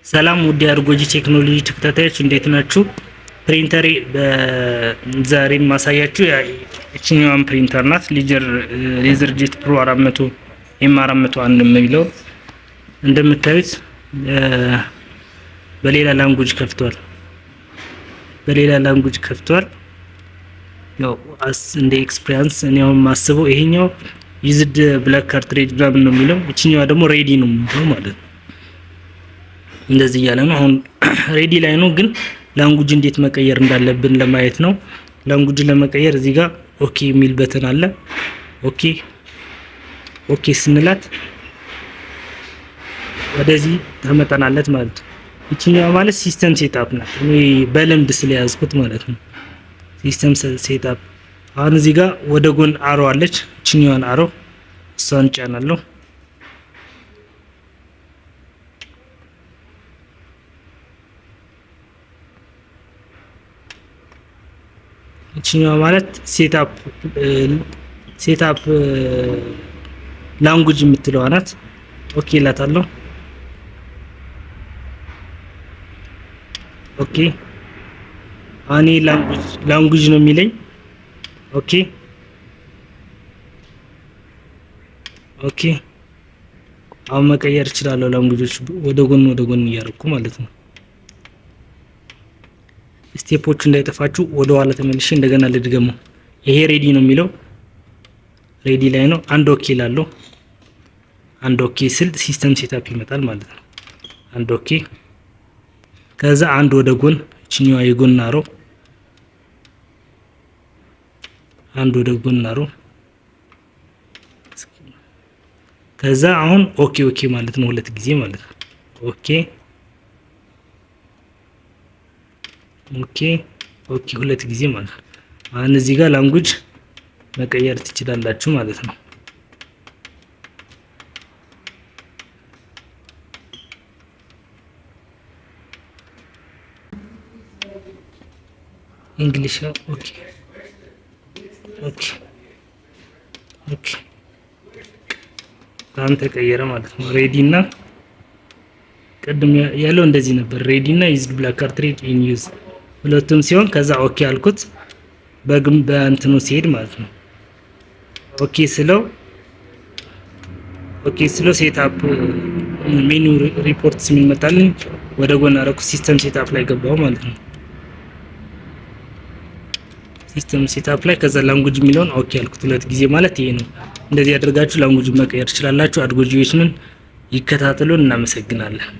ሰላም ውድ የአርጎጂ ቴክኖሎጂ ተከታታዮች እንዴት ናችሁ? ፕሪንተሬ በዛሬ ማሳያችሁ እችኛዋን ፕሪንተር ናት። LaserJet Pro 400 M 401 የሚለው እንደምታዩት በሌላ language ከፍቷል። በሌላ language ከፍቷል። ያው እንደ experience እኔ አሁን ማስበው ይሄኛው used black cartridge ምናምን ነው የሚለው፣ እችኛዋ ደግሞ ready ነው የሚለው ማለት ነው። እንደዚህ እያለ ነው። አሁን ready ላይ ነው፣ ግን language እንዴት መቀየር እንዳለብን ለማየት ነው። Language ለመቀየር እዚህ ጋር okay የሚል button አለ። Okay okay ስንላት ወደዚህ ታመጣናለች ማለት ነው። ይችኛዋ ማለት system setup ናት። እኔ በልምድ ስለያዝኩት ማለት ነው። System setup አሁን እዚህ ጋር ወደ ጎን arrow አለች። ይችኛዋን arrow እሷን ጫናለሁ። ይችኛዋ ማለት setup language የምትለዋ ናት። Okay እላታለሁ። Okay እኔ language ነው የሚለኝ። Okay okay አሁን መቀየር እችላለሁ። Language ኦች ወደ ጎን ወደ ጎን እያደረኩ ማለት ነው። Step ኦቹ እንዳይጠፋችሁ ወደ ኋላ ተመልሼ እንደገና ልድገመው። ይሄ ready ነው የሚለው ready ላይ ነው። አንድ okay እላለሁ። አንድ okay ስል system setup ይመጣል ማለት ነው። አንድ okay፣ ከዛ አንድ ወደ ጎን እችኛዋ የጎን arrow፣ አንድ ወደ ጎን arrow፣ ከዛ አሁን okay okay ማለት ነው፣ ሁለት ጊዜ ማለት ነው። Okay okay okay ሁለት ጊዜ ማለት ነው። አሁን እዚህ ጋር language መቀየር ትችላላችሁ ማለት ነው። English okay okay okay አሁን ተቀየረ ማለት ነው። Ready እና ቅድም ያለው እንደዚህ ነበር። Ready እና used black cartridge in use ሁለቱም ሲሆን ከዛ okay አልኩት። በግም በእንትኑ ሲሄድ ማለት ነው። Okay ስለው okay ስለው setup menu reports የሚመጣልኝ ወደ ጎን አደረኩ። System setup ላይ ገባው ማለት ነው። System setup ላይ ከዛ language የሚለውን okay አልኩት ሁለት ጊዜ ማለት ይሄ ነው። እንደዚህ አድርጋችሁ language መቀየር ትችላላችሁ። አድጎጂዎችንን ይከታተሉን። እናመሰግናለን።